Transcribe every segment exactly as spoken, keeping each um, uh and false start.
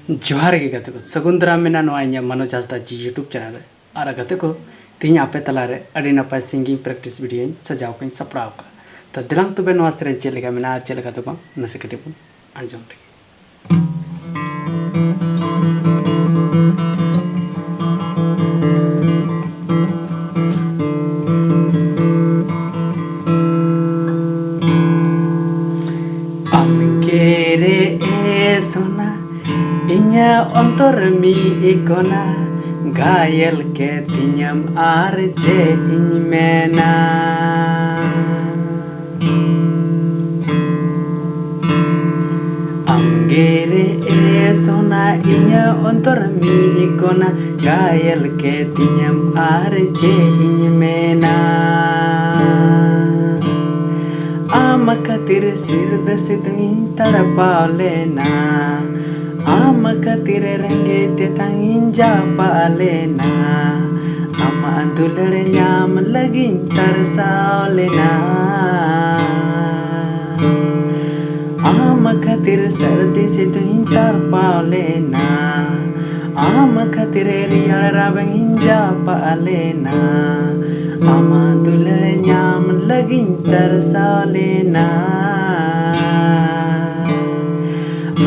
ᱡᱚᱦᱟᱨ ᱜᱮ ᱜᱟᱛᱮ ᱠᱚ, ᱥᱟᱹᱜᱩᱱ ᱫᱟᱨᱟᱢ ᱢᱮᱱᱟᱜᱼᱟ ᱱᱚᱣᱟ ᱤᱧᱟᱹᱜ ᱢᱟᱱᱚᱡᱽ ᱦᱟᱸᱥᱫᱟ ᱡᱤ YouTube ᱪᱮᱱᱮᱞ ᱨᱮ᱾ ᱟᱨ ᱜᱟᱛᱮ ᱠᱚ, ᱛᱮᱦᱮᱧ ᱟᱯᱮ ᱛᱟᱞᱟᱨᱮ ᱟᱹᱰᱤ ᱱᱟᱯᱟᱭ ᱥᱤᱝᱜᱤᱝ ᱯᱨᱮᱠᱴᱤᱥ ᱵᱷᱤᱰᱤᱭᱳᱧ ᱥᱟᱡᱟᱣ ᱠᱟᱜ ᱤᱧ ᱥᱟᱯᱲᱟᱣ ᱠᱟᱜᱼᱟ᱾ ᱛᱚ ᱫᱮᱞᱟᱝ ᱛᱚᱵᱮ ᱱᱚᱣᱟ ᱥᱮᱨᱮᱧ ᱪᱮᱫ ᱞᱮᱠᱟ ᱢᱮᱱᱟᱜᱼᱟ ᱟᱨ ᱪᱮᱫ ᱞᱮᱠᱟ ᱫᱚ ᱵᱟᱝ, ᱱᱟᱥᱮ ᱠᱟᱹᱴᱤᱡ ᱵᱚᱱ ᱟᱸᱡᱚᱢ ᱞᱮᱜᱮ᱾ ᱟᱢᱜᱮ ᱨᱮ ᱮ ᱥᱳᱱᱟ, ᱤᱧᱟᱹᱜ ᱚᱱᱛᱚᱨ ᱢᱤᱫ ᱠᱚᱱᱟ, ᱜᱷᱟᱭᱮᱞ ᱠᱮᱫᱤᱧᱟᱢ ᱟᱨ ᱪᱮᱫ ᱤᱧ ᱢᱮᱱᱟ᱾ ᱟᱢᱜᱮ ᱨᱮ ᱮ ᱥᱳᱱᱟ, ᱤᱧᱟᱹᱜ ᱚᱱᱛᱚᱨ ᱢᱤᱫ ᱠᱚᱱᱟ, ᱜᱷᱟᱭᱮᱞ ᱠᱮᱫᱤᱧᱟᱢ ᱟᱨ ᱪᱮᱫ ᱤᱧ ᱢᱮᱱᱟ᱾ ᱟᱢ ᱠᱷᱟᱹᱛᱤᱨ ᱥᱤᱨᱫᱟᱹ ᱥᱤᱛᱩᱝ ᱤᱧ ᱛᱟᱲᱯᱟᱣ ᱞᱮᱱᱟ, ᱟᱢ ᱠᱷᱟᱹᱛᱤᱨ ᱨᱮᱸᱜᱮᱡ ᱛᱮᱛᱟᱝ ᱤᱧ ᱡᱟᱯᱟᱜ ᱞᱮᱱᱟ, ᱟᱢᱟᱜ ᱫᱩᱞᱟᱹᱲ ᱧᱟᱢ ᱞᱟᱹᱜᱤᱫ ᱛᱟᱨᱥᱟᱣ ᱞᱮᱱᱟ᱾ ᱟᱢ ᱠᱷᱟᱹᱛᱤᱨ ᱥᱟᱹᱨᱫᱤ ᱥᱤᱛᱩᱝ ᱤᱧ ᱛᱟᱨᱯᱟᱣ ᱞᱮᱱᱟ, ᱟᱢ ᱠᱷᱟᱹᱛᱤᱨ ᱨᱮᱭᱟᱲ ᱨᱟᱵᱟᱝ ᱤᱧ ᱡᱟᱯᱟᱜ ᱞᱮᱱᱟ, ᱟᱢᱟᱜ ᱫᱩᱞᱟᱹᱲ ᱧᱟᱢ ᱞᱟᱹᱜᱤᱫ ᱛᱟᱨᱥᱟᱣ ᱞᱮᱱᱟ᱾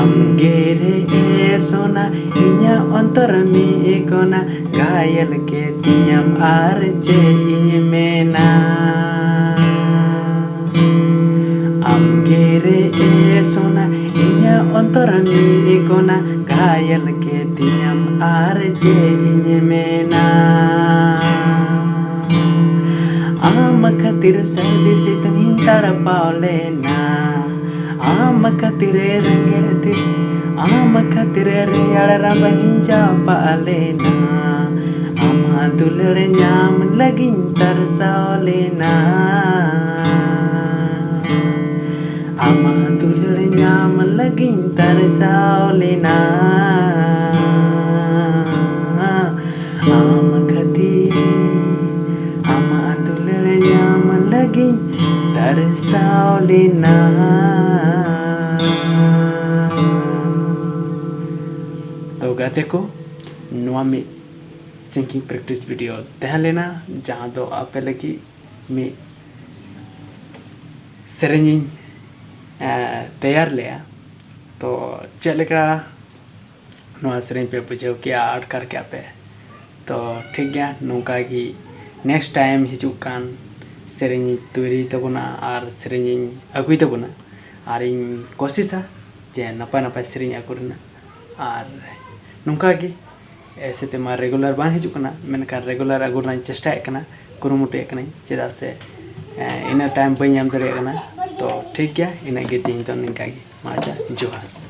ᱟᱢᱜᱮ ᱨᱮ ᱮ ᱥᱳᱱᱟ, ᱤᱧᱟᱹᱜ ᱚᱱᱛᱚᱨ ᱢᱤᱫ ᱠᱚᱱᱟ, ᱜᱷᱟᱭᱮᱞ ᱠᱮᱫᱤᱧᱟᱢ ᱟᱨ ᱪᱮᱫ ᱤᱧ ᱢᱮᱱᱟ᱾ ᱟᱢᱜᱮ ᱨᱮ ᱮ ᱥᱳᱱᱟ, ᱤᱧᱟᱹᱜ ᱚᱱᱛᱚᱨ ᱢᱤᱫ ᱠᱚᱱᱟ, ᱜᱷᱟᱭᱮᱞ ᱠᱮᱫᱤᱧᱟᱢ ᱟᱨ ᱪᱮᱫ ᱤᱧ ᱢᱮᱱᱟ᱾ ᱟᱢ ᱠᱷᱟᱹᱛᱤᱨ ᱥᱟᱹᱨᱫᱤ ᱥᱤᱛᱩᱝ ᱤᱧ ᱛᱟᱲᱯᱟᱣ ᱞᱮᱱᱟ, ᱟᱢ ᱠᱷᱟᱹᱛᱤᱨ ᱨᱮᱸᱜᱮᱡ ᱛᱮ, ᱟᱢ ᱠᱷᱟᱹᱛᱤᱨ ᱨᱮᱭᱟᱲ ᱨᱟᱵᱟᱝ ᱤᱧ ᱡᱟᱯᱟᱜ ᱞᱮᱱᱟ, ᱟᱢᱟᱜ ᱫᱩᱞᱟᱹᱲ ᱧᱟᱢ ᱞᱟᱹᱜᱤᱫ ᱛᱟᱨᱥᱟᱣ ᱞᱮᱱᱟ᱾ ᱟᱢᱟᱜ ᱫᱩᱞᱟᱹᱲ ᱧᱟᱢ ᱞᱟᱹᱜᱤᱫ ᱛᱟᱨᱥᱟᱣ ᱞᱮᱱᱟ᱾ ᱟᱢ ᱠᱷᱟᱹᱛᱤᱨ, ᱟᱢᱟᱜ ᱫᱩᱞᱟᱹᱲ ᱧᱟᱢ ᱞᱟᱹᱜᱤᱫ ᱛᱟᱨᱥᱟᱣ ᱞᱮᱱᱟ᱾ ᱜᱟᱛᱮ ᱠᱚ, ᱱᱚᱣᱟ ᱢᱤᱫ singing practice video ᱛᱟᱦᱮᱸ ᱞᱮᱱᱟ, ᱡᱟᱦᱟᱸ ᱫᱚ ᱟᱯᱮ ᱞᱟᱹᱜᱤᱫ ᱢᱤᱫ ᱥᱮᱨᱮᱧᱤᱧ ᱛᱮᱭᱟᱨ ᱞᱮᱜᱼᱟ᱾ ᱛᱚ ᱪᱮᱫ ᱞᱮᱠᱟ ᱱᱚᱣᱟ ᱥᱮᱨᱮᱧ ᱯᱮ ᱵᱩᱡᱷᱟᱹᱣ ᱠᱮᱜᱼᱟ, ᱟᱴᱠᱟᱨ ᱠᱮᱜᱼᱟ ᱯᱮ? ᱛᱚ ᱴᱷᱤᱠ ᱜᱮᱭᱟ, ᱱᱚᱝᱠᱟ ᱜᱮ next time ᱦᱤᱡᱩᱜ ᱠᱟᱱ ᱥᱮᱨᱮᱧ ᱤᱧ ᱛᱳᱭᱨᱤᱭ ᱛᱟᱵᱚᱱᱟ ᱟᱨ ᱥᱮᱨᱮᱧ ᱤᱧ ᱟᱹᱜᱩᱭ ᱛᱟᱵᱚᱱᱟ᱾ ᱟᱨ ᱤᱧ ᱠᱳᱥᱤᱥᱟ ᱡᱮ ᱱᱟᱯᱟᱭ ᱱᱟᱯᱟᱭ ᱥᱮᱨᱮᱧ ᱟᱹᱜᱩ ᱨᱮᱱᱟᱜ᱾ ᱟᱨ ᱱᱚᱝᱠᱟ ᱜᱮ ᱮᱥᱮ ᱛᱮᱢᱟ regular ᱵᱟᱝ ᱦᱤᱡᱩᱜ ᱠᱟᱱᱟ, ᱢᱮᱱᱠᱷᱟᱱ regular ᱟᱹᱜᱩ ᱨᱮᱱᱟᱜ ᱤᱧ ᱪᱮᱥᱴᱟᱭᱮᱫ ᱠᱟᱱᱟ, ᱠᱩᱨᱩᱢᱩᱴᱩᱭᱮᱫ ᱠᱟᱹᱱᱟᱹᱧ, ᱪᱮᱫᱟᱜ ᱥᱮ ᱤᱱᱟᱹ time ᱵᱟᱹᱧ ᱧᱟᱢ ᱫᱟᱲᱮᱭᱟᱜ ᱠᱟᱱᱟ᱾ ᱛᱚ ᱴᱷᱤᱠ ᱜᱮᱭᱟ, ᱤᱱᱟᱹᱜ ᱜᱮ ᱛᱮᱦᱮᱧ ᱫᱚ ᱱᱤᱝᱠᱟ ᱜᱮ᱾ ᱢᱟ ᱟᱪᱪᱷᱟ, ᱡᱚᱦᱟᱨ᱾